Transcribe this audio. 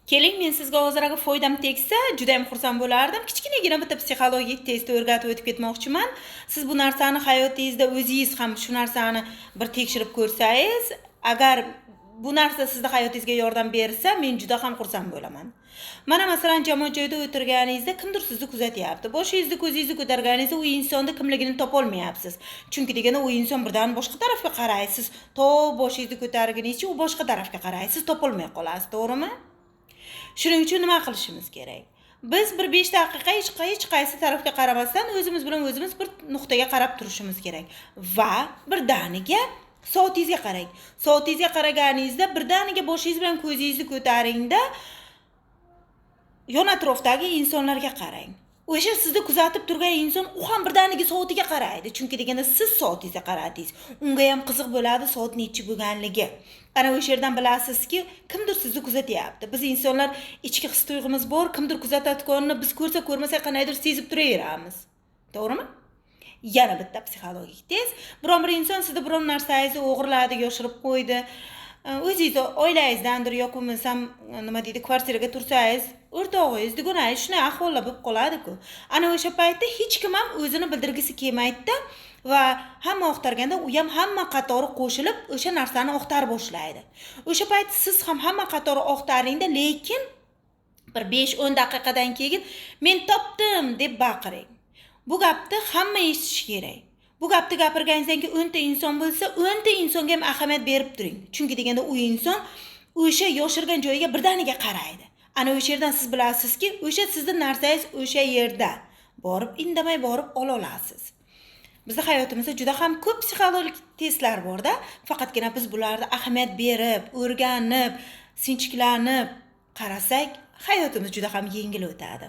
Keling, men sizga ozroq foydam tegsa, juda ham xursand bo'lardim. Kichkinagina bitta psixologik test o'rgatib o'tib ketmoqchiman. Siz bu narsani hayotingizda o'zingiz ham shu narsani bir tekshirib ko'rsangiz, agar bu narsa sizni hayotingizga yordam bersa, men juda ham xursand bo'laman. Mana masalan, jamoat joyida o'tirganingizda kimdir sizni kuzatyapti. Boshingizni, ko'zingizni ko'targaningizda u insonni kimligini topolmayapsiz. Chunki deganda u inson birdan boshqa tarafga qaraysiz. To boshingizni ko'targuningizcha u boshqa tarafga qaraysiz, topolmay qolasiz, to'g'rimi? Shuning uchun nima qilishimiz kerak? Biz bir 5 daqiqa hech qaysi tarafga qaramasdan o'zimiz bilan o'zimiz bir nuqtaga qarab turishimiz kerak va birdaniga soatingizga qarang. Soatingizga qaraganingizda birdaniga boshingiz bilan ko'zingizni ko'taringda yon atrofdagi insonlarga qarang. O'sha sizni kuzatib turgan inson u ham birdaniga soatiga qaraydi. Chunki deganda siz soatingizga qaradingiz. Unga ham qiziq bo'ladi soat nechi bo'lganligi. Ana o'sha yerdan bilasizki, kimdir sizni kuzatyapti. Biz insonlar ichki his tuyg'imiz bor, kimdir kuzatayotganini biz ko'rsa ko'rmasak qandaydir sezib turaveramiz. To'g'rimi? Yana bitta psixologik test. Biron bir inson sizni biron narsangizni o'g'irladi, yoshirib qo'ydi. O'zingizni oilangizdandir yoki bo'lmasam nima deydi, kvartiraga tursangiz, o'rtog'ingiz, dugonangiz, shunday ahvollar bo'lib qoladi-ku. Ana o'sha paytda hech kim ham o'zini bildirgisi kelmaydida va hamma oqtarganda u ham hamma qatori qo'shilib o'sha narsani oqtarib boshlaydi. O'sha payt siz ham hamma qatori oqtaringda, lekin bir 5-10 daqiqadan keyin men topdim deb baqiring. Bu gapni hamma eshitishi kerak. Bu gapni gapirganingizdan keyin 10 ta inson bo'lsa, 10 ta insonga ham ahamiyat berib turing. Chunki deganda u inson o'sha yoshirgan joyiga birdaniga qaraydi. Ana o'sha yerdan siz bilasizki, o'sha sizni narsangiz o'sha yerda. Borib indamay borib ola olasiz. Bizda hayotimizda juda ham ko'p psixologik testlar borda. Faqatgina biz bularni ahamiyat berib, o'rganib, sinchiklanib qarasak, hayotimiz juda ham yengil o'tadi.